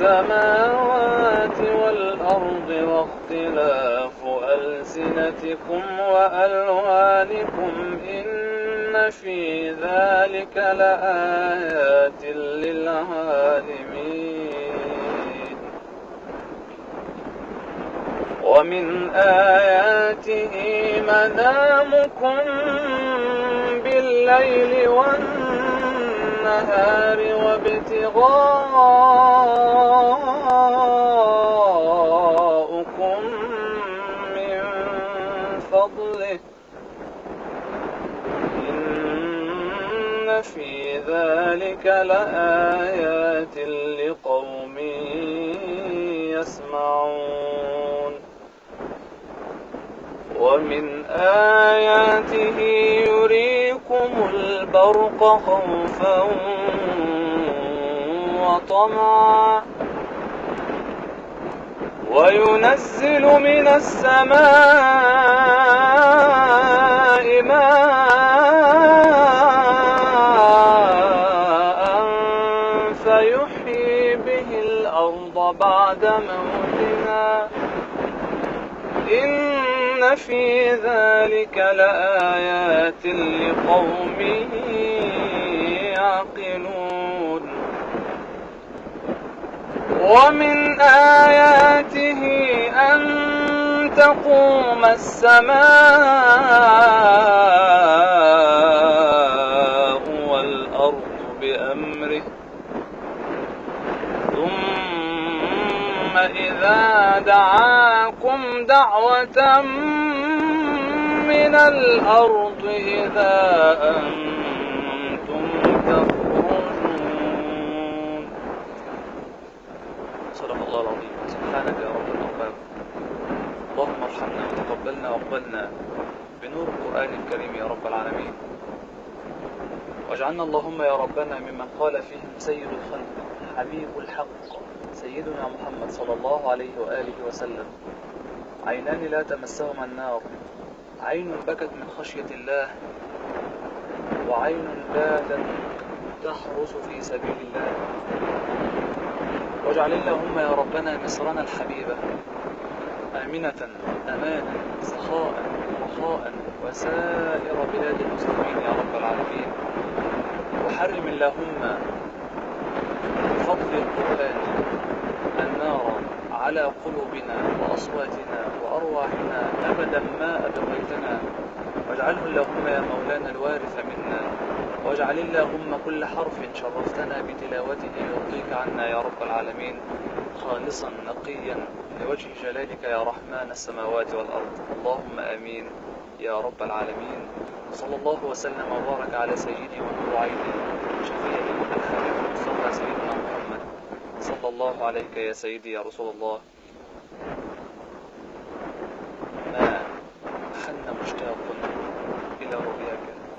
السماوات والأرض واختلاف ألسنتكم وألوانكم إن في ذلك لآيات للعالمين. ومن آياته منامكم بالليل والنهار وابتغاؤكم من فضله إن في ذلك لآيات لقوم يسمعون. ومن آياته يريكم البرق خوفا وطمعا وينزل من السماء ماء فيحيي به الأرض بعد موتها إن في ذلك لآيات لقوم يعقلون. ومن آياته أن تقوم السماء والأرض بأمره ثم إذا دعاكم دعوة من الأرض إذا أنتم تخرجون. صدق الله العظيم. سبحانك يا رب الأرباب. اللهم ارحمنا وتقبلنا واقبلنا بنور القرآن الكريم يا رب العالمين، واجعلنا اللهم يا ربنا ممن قال فيهم سيد الخلق حبيب الحق سيدنا محمد صلى الله عليه وآله وسلم: عينان لا تمسهما النار، عين بكت من خشية الله، وعين باتت تحرس في سبيل الله. واجعل اللهم يا ربنا مصرنا الحبيبة آمنة أمانا سخاء رخاء وسائر بلاد المسلمين يا رب العالمين. وحرم اللهم بفضل القرآن النار على قلوبنا وأصواتنا وأرواحنا أبدا ما أبقيتنا، واجعله اللهم يا مولانا الوارث منا، واجعل اللهم كل حرف شرفتنا بتلاوته يرضيك عنا يا رب العالمين، خالصا نقيا لوجه جلالك يا رحمن السماوات والأرض. اللهم آمين يا رب العالمين. صلى الله وسلم وبارك على سيدي ونور عيني شفيعي الحبيب المصطفى سيدنا محمد. صلى الله عليك يا سيدي يا رسول الله. ما حن مشتاق إلى رؤياك.